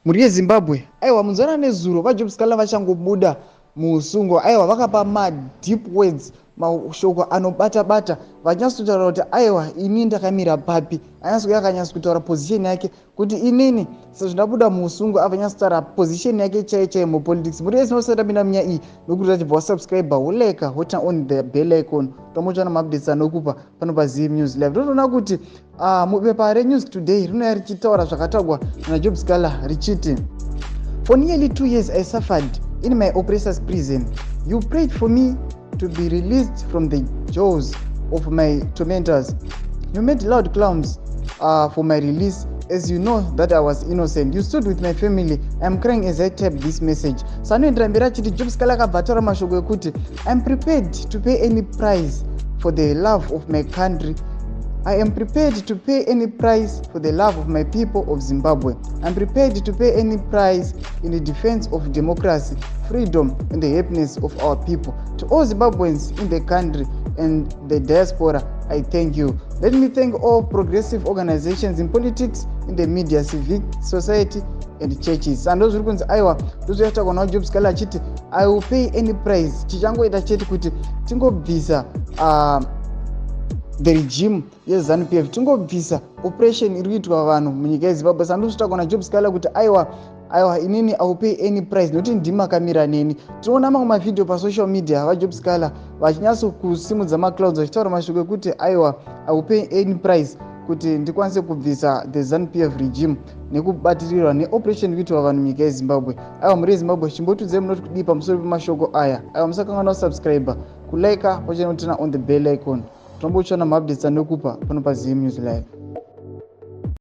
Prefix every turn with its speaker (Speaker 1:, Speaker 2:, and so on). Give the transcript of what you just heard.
Speaker 1: Mhuri yeZimbabwe, aiwa, munzwana nezuro vaJob Sikhala vachangobuda muusungwa, aiwa, vakapa madeep words, mashoko anobata bata, vachinyatsokutaura kuti aiwa, ini ndakamira papi. Anyatsokuya akanyatsa kutaura position yake kuti inini sezvo ndabuda muusungwa, avanyatsotaura position yake chaiyo chaiyo mupolitics. Mhuri yeZimbabwe, usati tapinda munyaya iyi, nokuti tachibva wasubscribe, wolike, woturn on the bell icon, tomotsvana maupdates anokupa pano paZim News Live. Totoona kuti mubepa reNews Today rinouya richitaura zvakataurwa naJob Sikhala richiti, "For nearly 2 years I suffered in my oppressor's prison. You prayed for me to be released from the jaws of my tormentors. You made loud claims for my release, as you know that I was innocent. You stood with my family. I am crying as I type this message." So anoendera mberi achiti Job Sikhala akabva ataura mashoko ekuti, "I am prepared to pay any price for the love of my country. I am prepared to pay any price for the love of my people of Zimbabwe. I am prepared to pay any price in the defense of democracy, freedom and the happiness of our people. To all Zimbabweans in the country and the diaspora, I thank you. Let me thank all progressive organizations in politics, in the media, civic society and churches." Ando zviri kunzi aiwa, ndozviyataurwa naJob Sikhala achiti, "I will pay any price." Chichangoita chete kuti tingobvisa the regime yeZANU PF, tingobvisa operation iri kuitwa vanhu munyika yeZimbabwe. Sandozvitaurwa naJob Sikhala kuti aiwa, aiwa, inini I will pay any price nokuti ndimakamira neni. Tinoona mamwe mavhidhiyo pasocial media, vaJob Sikhala vachinyatsokusimudza maclouds vachitaura mashoko ekuti aiwa, I will pay any price kuti ndikwanise kubvisa the ZANU PF regime nekubatirirwa neoperation kuitwa vanhu munyika yeZimbabwe. Aiwa, mhuri yeZimbabwe, chimbotudzai munoti kudii pamusoro pemashoko aya. Aiwa, musakanganwa kusubscribe, kulike, pachinoturn on the bell icon. Tombotsvana maupdates anokupa pano paZim News Live.